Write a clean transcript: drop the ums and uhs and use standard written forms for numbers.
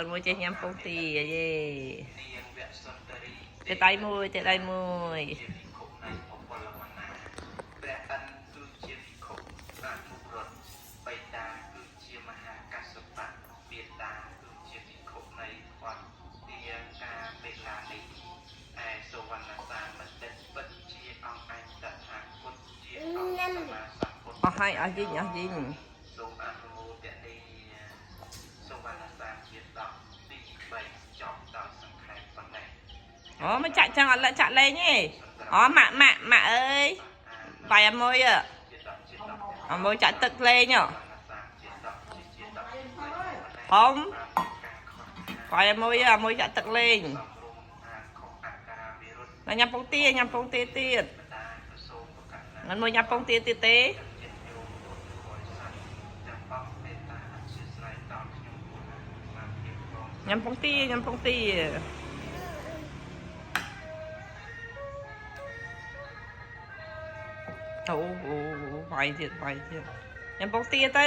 អូនមួយចេះញ៉ាំពងទាយេ នាងវសុន្ទរី ទេដៃមួយទេដៃមួយ ជាភិក្ខុនៃបុគ្គលវណ្ណៈព្រះអិនគឺជាភិក្ខុអនុរុទ្ធបិតាគឺជាមហាកស្សបៈមាតាគឺជាភិក្ខុនៃវត្តទាកាបិលានេះឯសុវណ្ណសាមតិពិតជាអង្គឯងតថាគតជាអង្គសម្មាសម្ពុទ្ធ អស់ហើយអស់យីងអស់យីង សូមអនុមោទនាសុវណ្ណសាមជាដកទី3ចប់ដោយសង្ខេបប៉ុណ្ណេះ អូមិនចាក់ចឹងអត់លាក់ចាក់លេងទេអូម៉ាក់ម៉ាក់ម៉ាក់អើយបាយអមួយ ជាដកជាដក អមួយចាក់ទឹកលេងហ៎ សាមជាដកជាជាដកទី3 ហំបាយអមួយអមួយចាក់ទឹកលេង សំរុំអានខុសអក្ខរាវិរុទ្ធ ណាញ៉ាំពងទាញ៉ាំពងទាទៀត បតាក៏សូមប្រកាសណា មិនមួយញ៉ាំពងទាទៀតទេ ចិត្តញោមពុទ្ធបរិស័ទទាំងអស់មេត្តាអធិស្ឋានដល់ខ្ញុំពុទ្ធមាភាពផង ញ៉ាំពងទាញ៉ាំពងទាអូអូបាយទៀតបាយទៀតញ៉ាំពងទាទៅ